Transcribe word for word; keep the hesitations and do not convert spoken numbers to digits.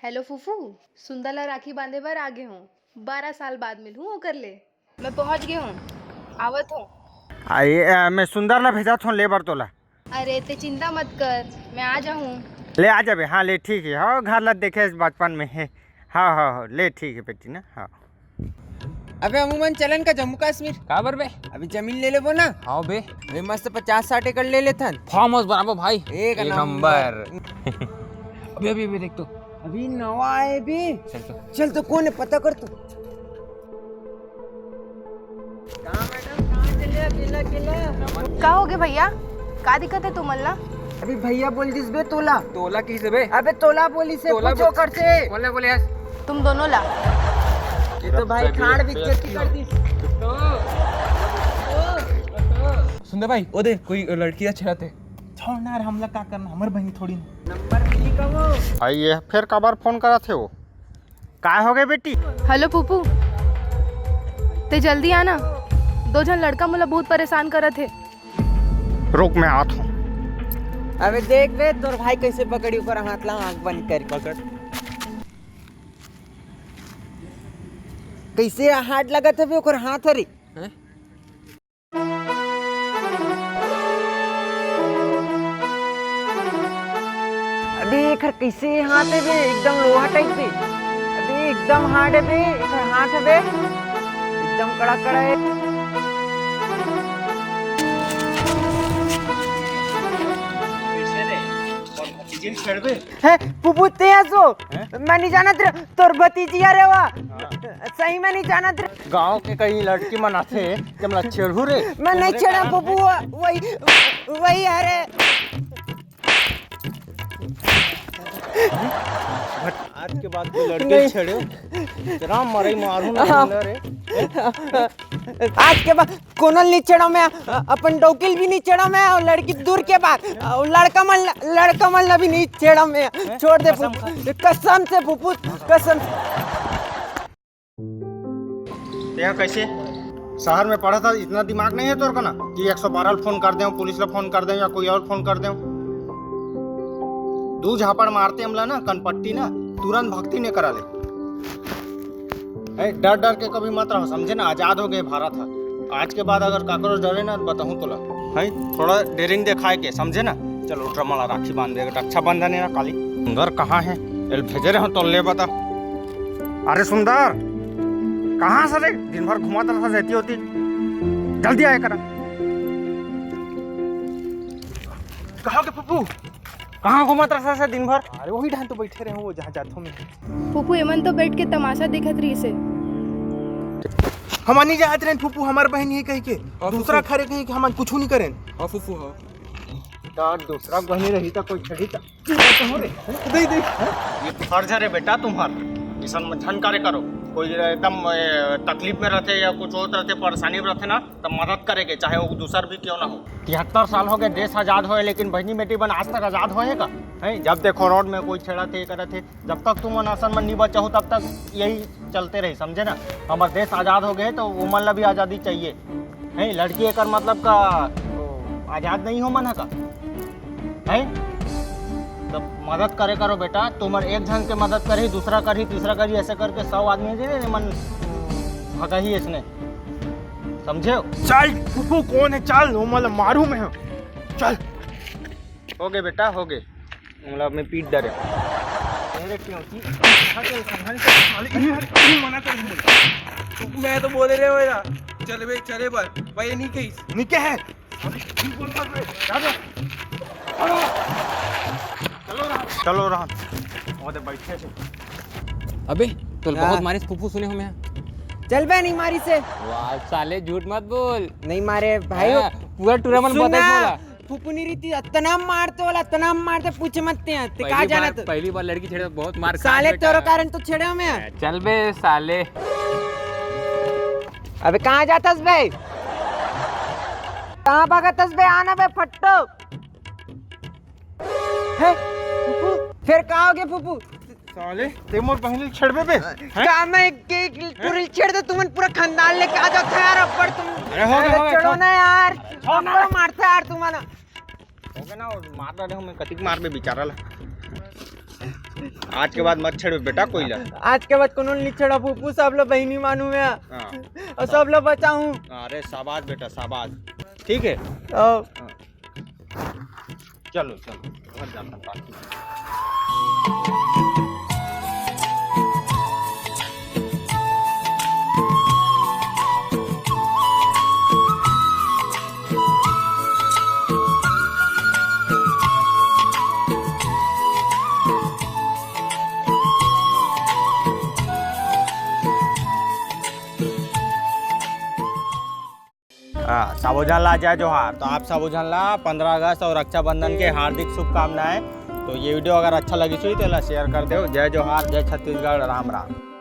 Hello फूफू, सुंदर ला राखी बांधे बर आ गे हूँ। बारह साल बाद मिलहूँ ओकर ले। मैं पहुँच गे हूँ, आवत हूँ। आ, ये, आ, मैं सुंदर ला भेजत हूँ ले बर तोला। अरे ते चिंता मत कर, मैं आ जाहूँ। ले आ जाबे, हाँ ले ठीक है। हाँ, घर ला देखे हस बचपन में है। हाँ हाँ हाँ, ले ठीक है बेटी ना। हाँ। अबे अमूमन चलन का जम्मू कश्मीर। काबर बे? अभी जमीन ले लेबो ना। हाँ बे। अभी मस्त पचास साठ एकड़ ले लेथन। फार्म हाउस बनाबो भाई। एक एक नंबर। नंबर। अभी अभी अभी देख तो। अभी नवा आए बे। चल तो। चल तो, कौन है, पता कर तो। का मैडम, कहाँ चले अकेला अकेला? का हो गे भैया, का दिक्कत है तुमन ला? अभी भैया बोल दिस बे तोला। तोला किसे बे? अबे तोला बोलिस हे, तोला पूछो बोल- कर से। बोले बोले यार। तुम दोनों ला। ये तो भाई खाड़ बेइज्जती कर दिस। सुन दे भाई, ओ दे कोई लड़की अच्छा रहते। छोड़ ना यार, हमला का करना, हमर बहिनी थोड़ी ना। नंबर मिली का वो? आई ये फिर काबर फोन करत हे वो? काय हो गए बेटी? हेलो फूफू, ते जल्दी आना, दो झन लड़का मोला बहुत परेशान करत हे। रुक, मैं आत हूँ। अबे देख बे, तोर भाई कैसे पकड़ी ओकर हाथ ला, आँख बंद कर। पकड़। कैसे हाथ लगत हवे ओकर हाथ हरे। हैं? अबे एकर कैसे हाथ है बे, एकदम लोहा टाइप बे। अबे एकदम हार्ड है बे, एकर हाथ है बे, एकदम कड़ा कड़ा है। कैसे रे? और भतीजे भी छेड़बे? है, फूफू ते हसो? हैं? मैं नहीं जानत रे, तोर भतीजी अरे वा। हाँ। सही में नहीं जानत रे। गांव के कई लड़की मन आथे, तेमला छेड़हू रे। मैं नहीं छेड़ा फूफू, वही, वही अरे। आज के बाद कोई लड़की नहीं। छेड़े, तेरा मरई मारू ना हाँ। रे। आज के बाद कोनो ल नी छेड़ो मैं, अपन डौकी ल भी नी छेड़ो मैं, और लड़की दूर के बात, और लड़का मन, लड़का मन ला भी नी छेड़ो मैं। छोड़ दे फूफू, कसम से फूफू, कसम से। तेरा कैसे शहर में पढ़ा था, इतना दिमाग नहीं है तोर का ना कि एक सौ बारह फोन कर दे, पुलिस ला फोन कर दे या कोई और फोन कर दे। दू झापड़ मारते हमला ना, कनपट्टी ना, तुरंत भक्ति ने करा ले। ए, डर डर के कभी मत रहो, समझे ना, आजाद हो गए भारत ह। आज के बाद अगर काकरो डरे ना, बताऊं तोला, है थोड़ा डेरिंग दिखाए के, समझे ना। चलो उठरा, मला राखी बांध दे, रक्षाबंधन है ना काली। सुंदर कहाँ है? एल भेजे रहे हो तो ले बता। अरे सुंदर, कहाँ से रे? दिन भर घुमात रहा रहती होती, जल्दी आया करा। कहाँ के पप्पू? कहाँ घूमत रहा से दिन भर? अरे वही ढान तो बैठे रहे हो, जहाँ जात हो मैं। फूफू, एमन तो बैठ के तमाशा देखत रहिस हे। हमन नहीं जात रहे फूफू, हमार बहन ये कही के हाँ, दूसरा फूफू। खरे कही के हमन कुछ नहीं करें। हाँ फूफू, हाँ। तो दूसरा बहन रही तो कोई छड़ी तो दे दे। ये फर्ज है रे बेटा तुम्हार, ऐसा मत झन करे करो। कोई एकदम ए, तकलीफ में रहते या कुछ होत रहते, परेशानी में रहते ना, तब मदद करे के, चाहे वो दूसर भी क्यों ना हो। तिहत्तर साल हो गए देश आजाद होए, लेकिन बहनी बेटी बन आज तक आजाद होए का? हैं? जब देखो रोड में कोई छेड़ा थे, करत थे, जब तक तुम अनासन मन नहीं बचाओ, तब तक यही चलते रही, समझे ना? हमार देश आजाद हो गए, तो वो मन ला भी आजादी चाहिए। हैं? लड़की एकर मतलब का, वो आजाद नहीं हो मन है का? हैं? तो मदद करे करो बेटा, तुम्हार एक झन के मदद करही, दूसरा करही, तीसरा करही, ऐसे करके सौ आदमी जे मन भगा ही इसने। समझे हो? चल, फूफू कौन है? चल, वो मतलब मारू मैं। चल। हो गए बेटा, हो गए। मतलब मैं पीट डरे। अरे क्यों की? मना कर। मैं तो बोले रे भैया, चल बे, चले बर। भाई ये नहीं कही। निके है। चलो रहन। वो दे बैठे से। अबे, तोल हाँ। बहुत मारिस फूफू सुने हो मैं। चल बे, नहीं मारिस हे। वाह, साले झूठ मत बोल। नहीं मारे भाई। हाँ, पूरा टूरा मन सुन बताइस ना, मोला। फूफू नहीं रही थी, इतना मारते वाला, इतना मारते, पूछे मत ते, ते कहाँ पहली जाना बार, तो? पहली बार लड़की छेड़े, बहुत मार खा साले बेटा। तेरे कारण तो छेड़े हमें। चल बे साले। अबे कहाँ जातस बे? कहाँ भागतस बे? आना बे फट्टो। हैं? फूफू? फिर कहाँ हो गए फूफू? साले, ते मोर बहिनी ल छेड़बे बे? हैं? का मैं एक, एक टूरी ल छेड़ दे, तुमन पूरा खानदान लेके आ जाते यार, अब्बड़ तुम। अरे हो गए, अरे हो गए, छोड़ो छोड़। ना यार, छोड़ ना। अब्बड़ मारते यार तुमन। हो गए ना, मार डाले हूँ मैं, कतिक मार बे बेचारा ला। आज के बाद मत छेड़बे बेटा कोई ला। आज के बाद कोनो नी छेड़बू, सब ला बहिनी मानहूं मैं। हाँ। अउ सब ला बचाहूं। अरे शाबाश बेटा, शाबाश। ठीक है। अउ हाँ। चलो, चलो, घर जाता हूँ। हाँ, सबो झन ला जय जोहार। तो आप सबो झन ला पंद्रह अगस्त और रक्षाबंधन के हार्दिक शुभकामनाएं। तो ये video अगर अच्छा लगिस होही, तो एला share कर देव। जय जोहार, जय छत्तीसगढ़, राम राम।